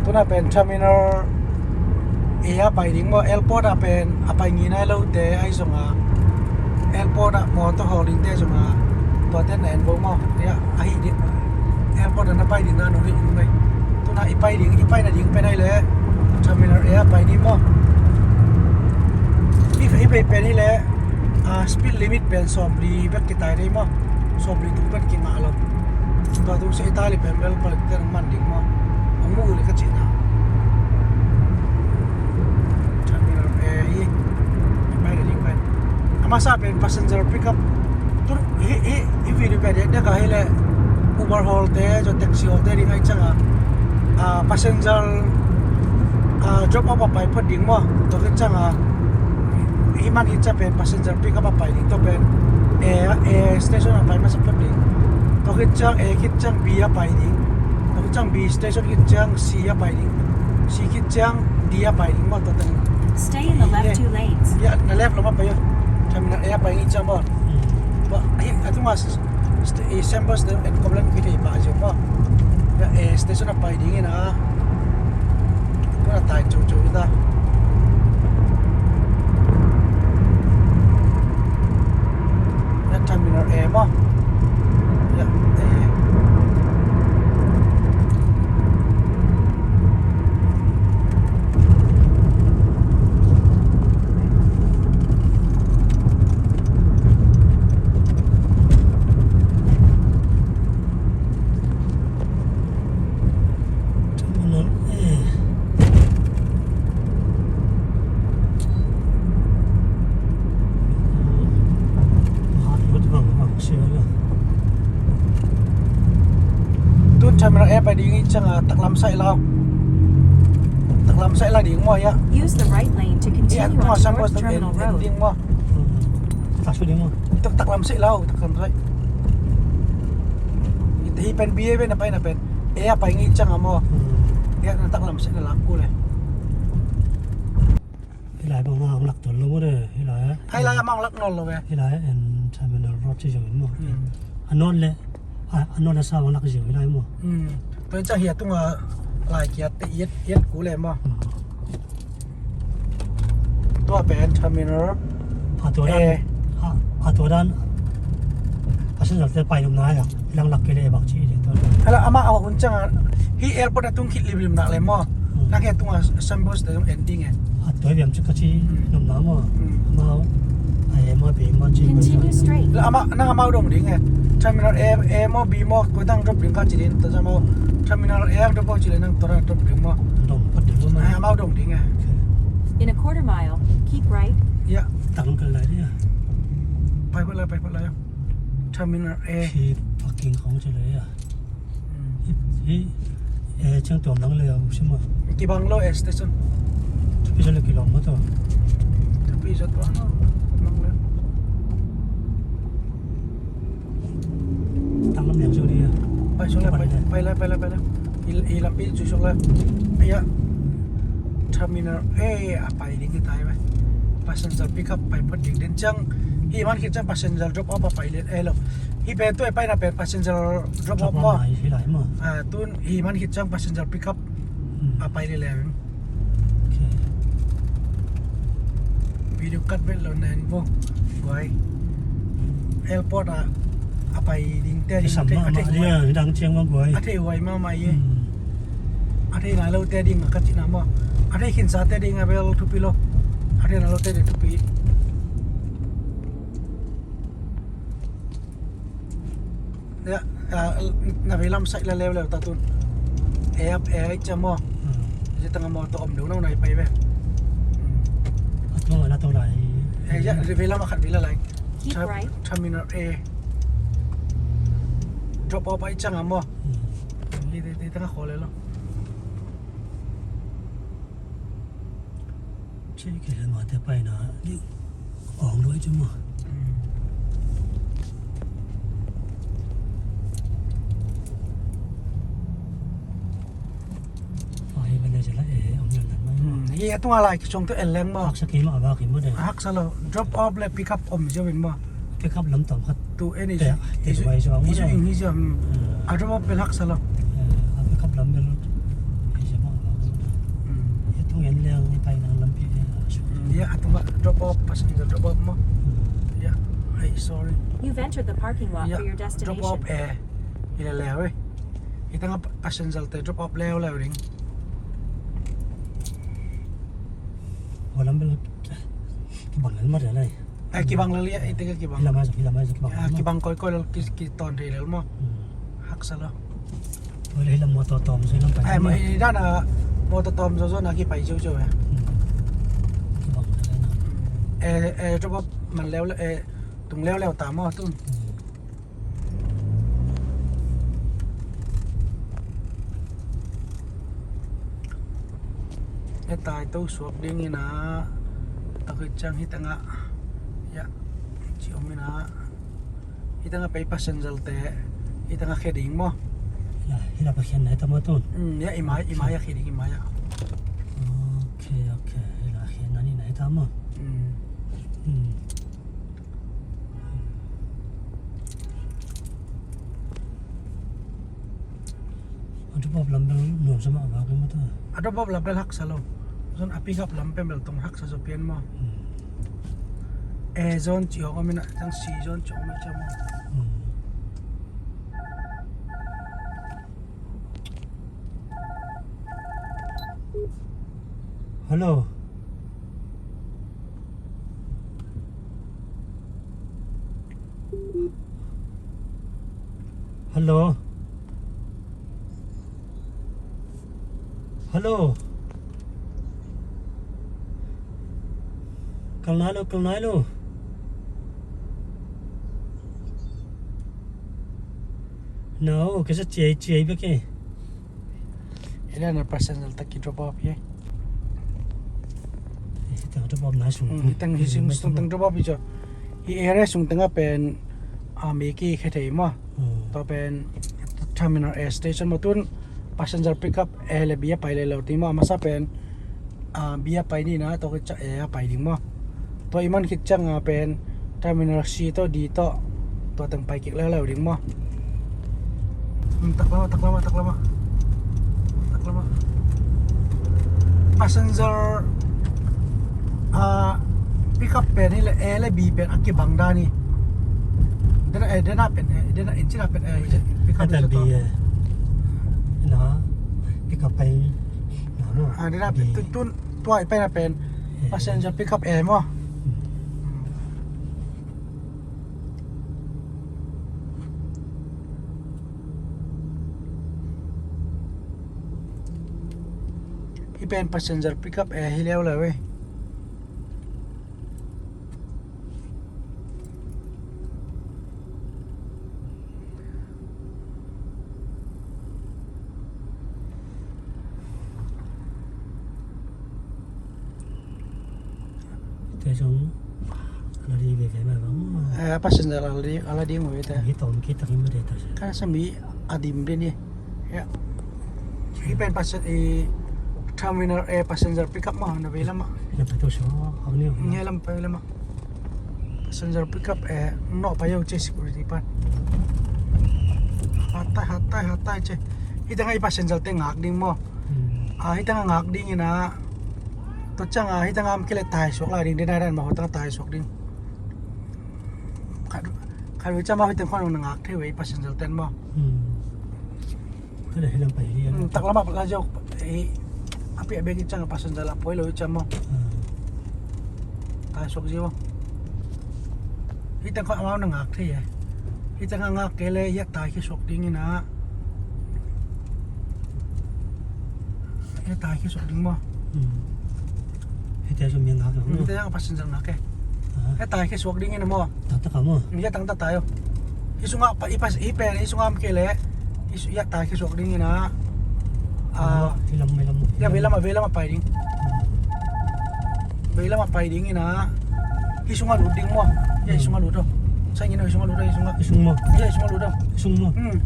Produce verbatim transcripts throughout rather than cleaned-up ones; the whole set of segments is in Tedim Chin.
Tuna pen terminal A a pai ding maw, airport ah pen a pai ngei nai lote ahi zongin, airport ah mawtaw hawl dingte zongin tuate na en vo maw. Ahi ding, airport ah na pai ding na nuam hi ding mai. Tuna i pai ding, i pai nading pen ahih leh terminal A a pai ding maw. I, i pai pen hi leh, ah, speed limit pen sawmli bek kitai dei maw. Sawmli tung pen kingah lo. Tua tung seh i tai leh pen bel palik ten man ding maw. Hong mu le ka cihna. Terminal A hi. I pai nading pen. A masa pen passenger pickup. Tun hih, hih, hih video pen dek dek a hi leh Uber hawlte, zo taxi hawlte ding ahih ciangin, ah, passenger, ah, drop off a pai phot ding maw. Tua khit ciangin hih man khit ciang pen passenger pickup a pai ding, tua pen A, A station a pai masa phot ding. Tua khit ciang A khit ciang B a pai ding. Tua khit ciang B station khit ciang C a pai ding. C khit ciang D a pai ding maw, tua teng. Stay in the left two lanes. Ya, na left lam a pai uh. Terminal A a pai ngei ciang maw. Hmm. Tua, hih, a tungah s-, st-, i Sembos te en kop leng kithei pah ziau maw. Ya, A station a pai ding in a. Tua na tai cocok hi ta. Ya, terminal A maw. Ya, A. Tun terminal A pai ding i ciangin taklam saih lau. Taklam saih la ding maw, ya. Use the right lane to continue on Towards Terminal Road. Ding maw. Tak su ding maw. Tak, taklam saih lau, taklam saih. Hih pen B a pen a pai na pen. A a pai ngei ciangin maw. Hmm. Ya, na taklam saih na lak kul e. Hih lai bang na hong lak tuan lo maw de, hih lai. Hih lai amah hong lak nawn lo ve. Hih lai en Terminal Road ci zong in maw. Hmm. A nawn le, a, a nawn a sa hong lak zong hih lai maw. Hmm. Tua in ciang hih a tunga lai kiat te iat, iat kul e maw. Hmm. Tua pen terminal. A tua dan, eh, a, a tua dan. Passenger te pai nopna a, lang lak kei leh bang ci ding tua. Hala, amah a hun ciang a, hih airport a tung khit limlim nak leh maw. Hmm. Nak hih a tunga Sembos te zong en ding e. A tua hiam ci ka ci, hmm, nopna maw. Hmm. Amau, a, A maw B maw ci. Continue straight. Hala, amah, nang amau dong ding e. Terminal A, A maw B maw, kua dang drop ding ka ci ding, tua amau. Terminal A drop maw ci leh nang tua drop ding maw. Dong, pat ding maw. A, amau dong ding e. Okay. In a quarter mile, keep right. Ya. Tang kal lai dia. Pai pat lai, pai pat lai. Terminal A. Hi parking khong ci lai a. Hmm. Hi, hi, eh, ciang tuam nang le au sim a. Kibang lo, eh, station. Thupi sa le kilawm ma tua. Thupi sa tua nang le. Tang lam liang sa dia. Pai sung le, pai, pai le, pai le, pai le. I, i lampi zui suk lai. Aia. Terminal A a pai ding hi ta hi ve. Passenger pickup pai phot ding den ciang. Hih man khit ciang passenger drop off a pai lian e lo. Hih pen tua i paina pen passenger drop off maw. Hih lai maw. Ah, tun hih man khit ciang passenger pickup, hmm, a pai lian. Okay. Video cut vet lo na en vo. Guai. Airport ah a pai ding te ding. Kisam mahmah dia, dang ciang mah guai. A thei huai mahmah e. Hmm. A thei nai lo te ding a ka cihna maw. A thei khinsa te ding a bel thupi lo. A thei nai lo te ding thupi. Ya, ah, na veilam saih la leuleu ta tun. E ap e ai cia maw. Hmm. Zia tang a maw tawh om deuh nau nai pai ve. Hmm. A tua na tawh lai. Eh, ya, veilam a khat vei la lai. Keep right. Terminal A. Drop off ai ciang a maw. Hmm. Hei, hei, hei tang a khaw le lo. Cih kei le mate paina ding awng luai cu maw. Hi a tunga lai kisong tu en leng maw. Haksa kei mah a vak hi maw de. Haksa lo. Drop off le pick up om ziau in maw. Pick up lam tam khat. Tu en i zu ing hi ziau. A drop off bel haksa lo. A pick up lam bel hi ziau maw. drop off, passenger drop off maw. Hmm. Ya, ai, sorry. You've entered the parking lot for your destination. Ya, drop off, eh. Hi leuleu, eh. Hi tengah pa-, passenger te drop off leuleu ding. Hua lam bel kibang lel mah dia lai. Eh, kibang lel ia, hi tengah kibang. Hi lam ah, hi lam ah, kibang lel mah. Kibang koikoi lel ki, kitawn thei lel maw. Hmm. Haksa lo. Tua leh hi lam mawtaw tawm zaw hi lam pai. Ai, mawh hi dan a mawtaw tawm zawzaw na kipai ziauziau e. Hmm. Kibang lel na. Eh, eh, drop off man leuleu, eh, tung leuleu ta maw tun. Hmm. E tai to suak ding ina, tak hi ciang hi tengah. Ya, ci om ina. Hi tengah pai passenger te, hi tengah khia ding maw. Ya, hi la pa khian nai ta maw tun. Mm, ya, i mai, i mai a khia ding, i mai a. Ok, ok, hi la khian nai nai ta maw. Mm. Mm. A drop off lam bel nuamsa mah vak in maw ta. A drop off lam bel haksa lo. Zon a pick up lam pen bel tong haksa zaw pian maw. Hmm. A zone ci hong om ina, tang C zone ci hong om ina maw. Hmm. Hello. Hello. Hello. Kal nai lo, kal nai lo. No, ka sa ciai, ciai bek e. Ila na passenger ta ki drop off hi. Hi teng drop off na sung. Hmm, hi teng hi sung, sung teng drop off hi zaw. Hi area sung tengah pen, ah, mi kikhia thei maw. Hmm. Tua pen Terminal A station maw tun passenger pick up A le B a pai leuleu ding maw. A masa pen, ah, B a pai ni na, tua khit ciang A a pai ding maw. Tua i man khit ciang a pen Terminal C tawh D tawh tua teng pai kik leuleu ding maw. Hmm, tak lamah, tak lamah, tak lamah. Tak lamah. Passenger, ah, pick up pen hi le A le B pen a kibang dan hi. Dena, eh, dena pen, eh, dena engine a pen, eh, pick up hi zaw tua. Eh. Na, pick up pen, na, no. Ah, dena pen, tun, tun, tua i pen a pen, eh, passenger pick up A maw. Hmm. Hih pen passenger pickup e hi leuleu e. Tua zong a la ding veve mah bang. Eh, passenger a la ding, a la ding uh hi te. Hi tawm khit takin mah ding ta. Ka sa mi a dim ding hi. Ya. Hih pen passen-, i, terminal, eh, passenger pickup mah na vei lamah. Na pai tua sa, a ni. Nge lam pai lamah. Passenger pickup, eh, nawh pai uh ci security pan. Hatai, hatai, hatai ci. Hih tengah i passenger te ngak ding maw. Hmm. Ah, hih tengah ngak ding ina. Tua ciang a, hih tengah om kei leh tai suak lai ding, ding nai dan mah, hua tengah tai suak ding. Khat, khat vei ciang mah hih teng khong na ngak thei vei passenger ten mah. Hmm. Tua leh hih lam pai hi. Hmm, tak lamah pai ka ziau, eh, a piak bek hih ciang passenger lah poi lo hih ciang mah. Hmm. Tai suak ziau. Hih teng khong amau na ngak thei e. Hih tengah ngak kei leh, ya tai khia suak ding ina. Hih tai khia suak ding maw. Hmm. Hih tai suak mi ngak, hmm, hih tai passenger ngak e. Ah. Hih tai khia suak ding ina maw. Tangtak a maw. Hih tangtak tai o. Hih sungah pa, hih pas, hih pen, hih sungah om kei leh. Hih su-, hih tai khia suak ding ina. Ah. Vei lam, vei lam. Ya, vei lam, vei lam pai ding. Hmm. Vei lam pai ding ina. Hih sungah lut ding maw. Ya, hih sungah lut o. Sa ngin o, hih sungah lut o, hih sungah. Hih sung maw. Ya, hih sungah lut o. Hih sung maw. Hmm.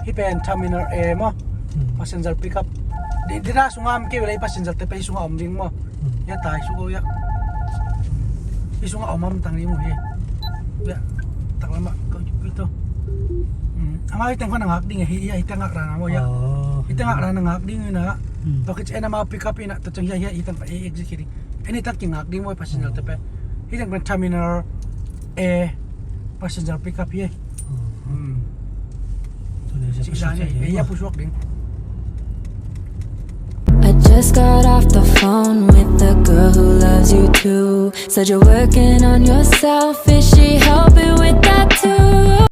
Hih pen terminal A maw. Hmm. Passenger pickup. Di, di na sungah om kei leh passenger te pen hih sungah om ding maw. Hmm. Ya tai suk o ya. Hih sungah om om tang ding maw hi. Ya. Tak lamah kau juk itu. Hmm. Amau hih teng khong na ngak ding hi, ya, hih teng ngak dan a maw ya. Oh. Hih teng ngak dan a ngak ding ina. Hmm. Tua khit ciang amau pickup ina, tua ciang ya, ya, hih teng khong exit ding. Anytime kingak ding maw, passenger te pen. Hih teng pen terminal A, passenger pickup hi. Hmm. Cih dan hi, ei a pusuak ding. I just got off the phone with the girl who loves you too. Said you're working on yourself. Is she helping with that too?